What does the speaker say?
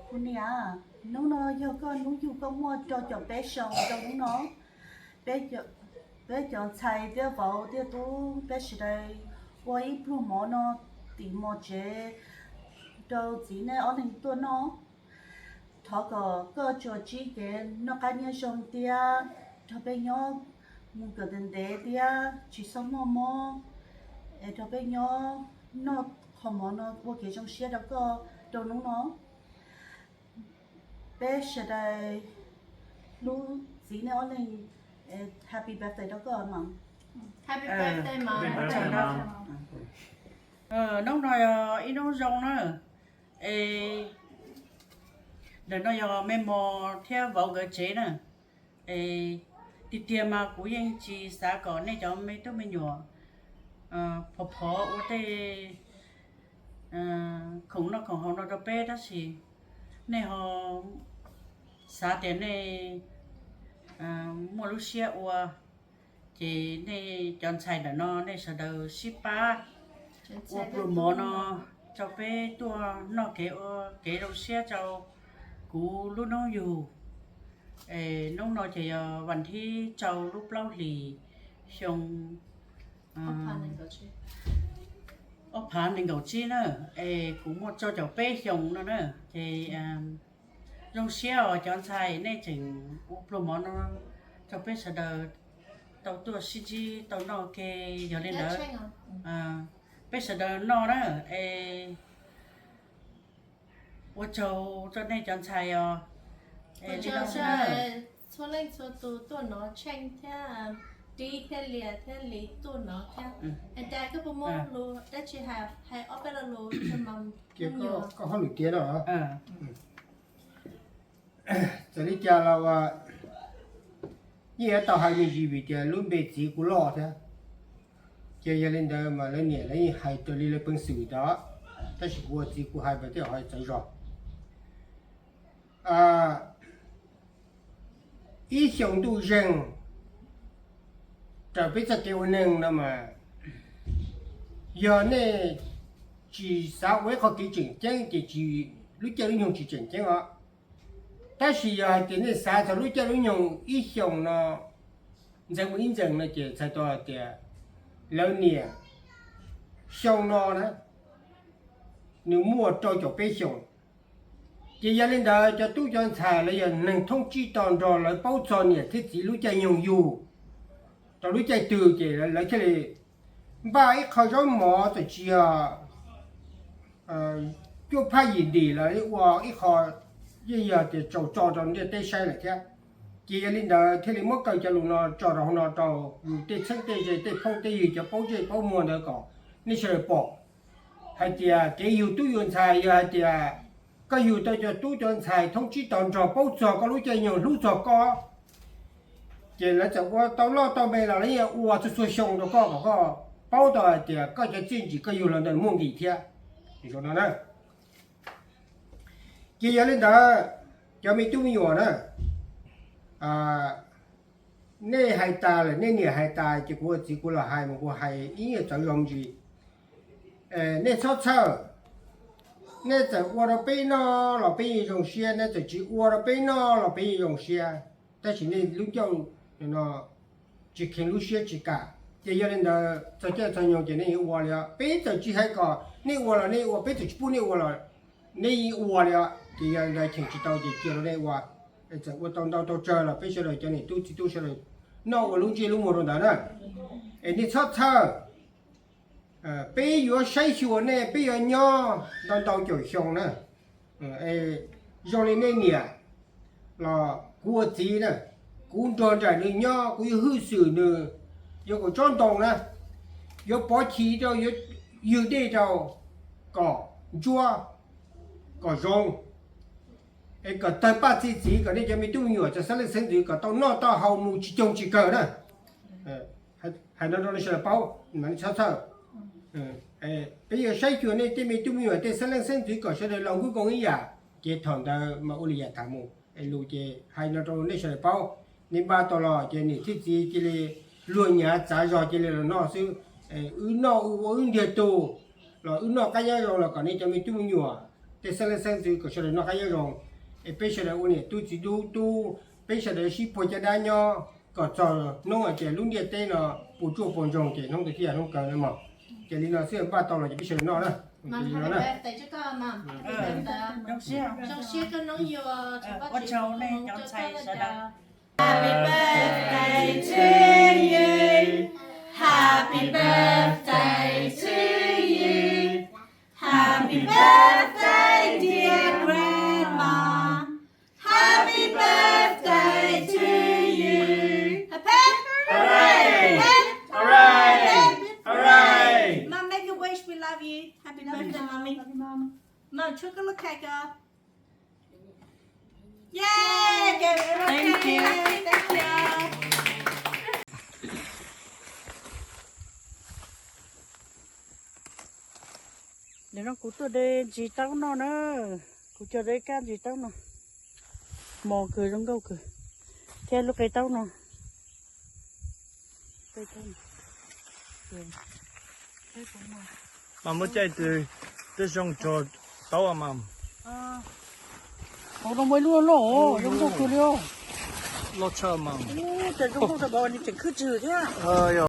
Kuv niam, hnub no yog koj hnub yug koj muaj rau caum peb xyoos rau hnub no. Peb cov ntxhais thiab vauv thiab tub peb sawv daws ua ib pluag mov no tim mos tsev rau txiv nej ob leeg tuaj noj. Thov kom koj tsuas ntsib kev noj qab nyob zoo thiab nrog peb nyob mus kom ntev ntev thiab tsis txhob muaj mob, es nrog peb nyob noj qhov mov no ua kev zoo siab rau koj rau hnub no. Peb sawv daws hlub txiv nej ob leeg, happy birthday rau koj mas. Hnub no yog ib hnub zoo na, es ntawm no yog me mos thiab vauv nkawd tsev na. Es tiag tiag mas kuv yeej tsis xav kom nej cov me tub me nyuam phov phov ua tej khoom noj khoom haus no rau peb, tab sis nej ho xav tias nej muaj lub siab ua, ces nej cov ntxhais ntawm no nej sawv daws sib pab ua pluag mov no rau peb tuaj noj kev ua kev zoo siab rau kuv lub hnub yug. Es hnub no ces yog vas thib rau lub plaub hlis xyoo ob phav nees nkaum tsib na, es kuv muaj rau caum peb xyoos no na, ces zoo siab os cov ntxhais nej tseem ua pluag mov no rau peb sawv daws tau tuaj sib ntsib tau noj ke. Yog li ntawd peb sawv daws noj na, es ua tsaug rau nej cov ntxhais os. Txhua leej txhua tus tuaj nov, Tsheej thiab Tib thiab Lias thiab Lis tuaj nov thiab. Es cas koj puas muaj lus dab tsi hais ob peb lo lus rau mas? Koj hauj lwm tiav no. Txawm li cas los yeej yuav tau hais me ntsis vim tias lub npe txiv kuv loj thiab. Ces yog li ntawd mas lawv niam lawv yeej hais raws li lawv peev xwm ntawd, tab sis kuv ua txiv kuv hais mas tej zaum ho txawv zog. Ib xyoos ntuj zeeg raws peb txoj kev ua neeg no mas, yog nej tsis xav ua ib qho kev tseem ceeb ces tsis, lub caij lub nyoog tsis tseem ceeb os. Tab sis yog hais tias nej xav txog lub caij lub nyoog ib xyoos no ntxeev mus ib ntxees no ces txhais tau hais tias lawv niam xyoo no na nws muaj rau caum peb xyoos. Ces yog li ntawd cov tub cov ntxhais los yog neeg thoob tsib to nrog lawv paub txog niam thiab txiv lub caij nyoog yug rau lub caij twg ces lawv thiaj li npaj ib qho zaub mov txawm tsis yog cuaj phab yim ntim los ua ib qho, yeej yog tias tsaus tso rau ntiaj teb saib lawm thiab. Ces yog li ntawd thiaj li muab kaw cov lus no tso rau hauv no rau yus tej txheeb tej ze tej phooj tej ywg cov paub ntsej paub muag ntawd kom nej sawv daws pom hais tias kev yug tub yug ntxhais yog hais tias koj yug tau cov tub cov ntxhais thoob tsib to nrog paub txog koj lub caij nyoog hlub txog koj, ces lawv txawm ua tau loj tau me los lawv yeej ua txhua txhua xyoo rau koj kom koj paub tau hais tias koj cov txiaj ntsig koj yug los ntawd muaj nqis thiab. Zoo no na. Ces yog li ntawd cov me tub me nyuam na, nej hais tas lawm, nej niam hais tas ces kuv ua txiv kuv los hais mas kuv hais ib yam txawv zoo ntsis. Nej txhob txhawj, nej txawm ua rau peb noj los peb yeej zoo siab, nej txawm tsis ua rau peb noj los peb yeej zoo siab, tab sis nej lub ncauj no tsis kheev lub siab tsis kam. Ces yog li ntawd txog caij txog nyoog ces nej yeej ua li os. Peb txawm tsis hais kom nej ua los nej ua, peb txawm tsis pub nej ua los nej yeej ua li os. Ces yog li ntawd cheem tsis tau ces cia rau nej ua. Txawm ua tau ntau tau tsawg los peb sawv daws cov niam tub txiv tub sawv daws noj ua lub ntsej lub muag rau ntawd na. Es nej txhob txhawj, peb yuav saib xyuas nej, peb yuav nyob ntau ntau caum xyoo na. Zoo li nej niam los kuv ua txiv na, kuv nrog nraim nws nyob, kuv yuav hwj xwm nws, yuav kom tsob ntoo na, yuav pov chim rau, yuav ywg dej rau kom ntsuab, kom zoo. Es kom tawg paj txi txiv, kom nej cov me tub me nyuam cov xeeb leej xeeb ntxwv kom tau noj tau haus mus tsis coog tsis kawg na. Hais no rau nej sawv daws paub, nej txhob txhawj. Peb yuav saib xyuas nej tej me tub me nyuam tej xeeb leej xeeb ntxwv kom sawv daws los nkuj nkoos ib yam, ces thaum ntawd mas ua li yam tham mus. Es lus ces hais no rau nej sawv daws paub, nej npaj tau los ces niam thiab txiv cia li luag nyav txav zog cia li los noj xwb. Wb noj wb ua wb ntiag tug los wb noj qab nyob zoo los kom nej cov me tub me nyuam Xeeb leej xeeb ntxwv kom sawv daws noj qab nyob zoo, es peb sawv daws ua niam tub txiv tub tub, peb sawv daws sib puag caj dab nyob kom txog hnub hais tias lub ntiaj teb no puas tsuaj puas ntsoog ces hnub ntawd thiaj yog hnub kawg na mog. Ces li no xwb, npaj tau los ces peb sawv daws noj na. Zoo siab koj noob yuav ua tsaug nej cov ntxhais sawv daws. Happy birthday to you. Happy birthday to you. Happy birthday, dear grandma. Happy birthday to you. Hip, hip. Hooray! Hip, hip. Hooray! Hip, hip. Hooray! Mom, make a wish. We love you. Happy birthday, mommy. Mom, chuab koj lub cake os. Yay! Gave everyone cake. Thank you. Nim no kuv tuaj de ntsis taub noj na. Kuv cog de kab ntsis taub no. Mos kawg, zoo nkauj kawg. Thiab lub qe taub no. Mas muab caij twg twb zoo tsuag taub mas. Hauv no muaj ib lub loj, zoo nkauj kawg li os. Loj tshaj mas. Ub, cas zoo nkauj tau npaum ni, tseem khwb tswm thiab.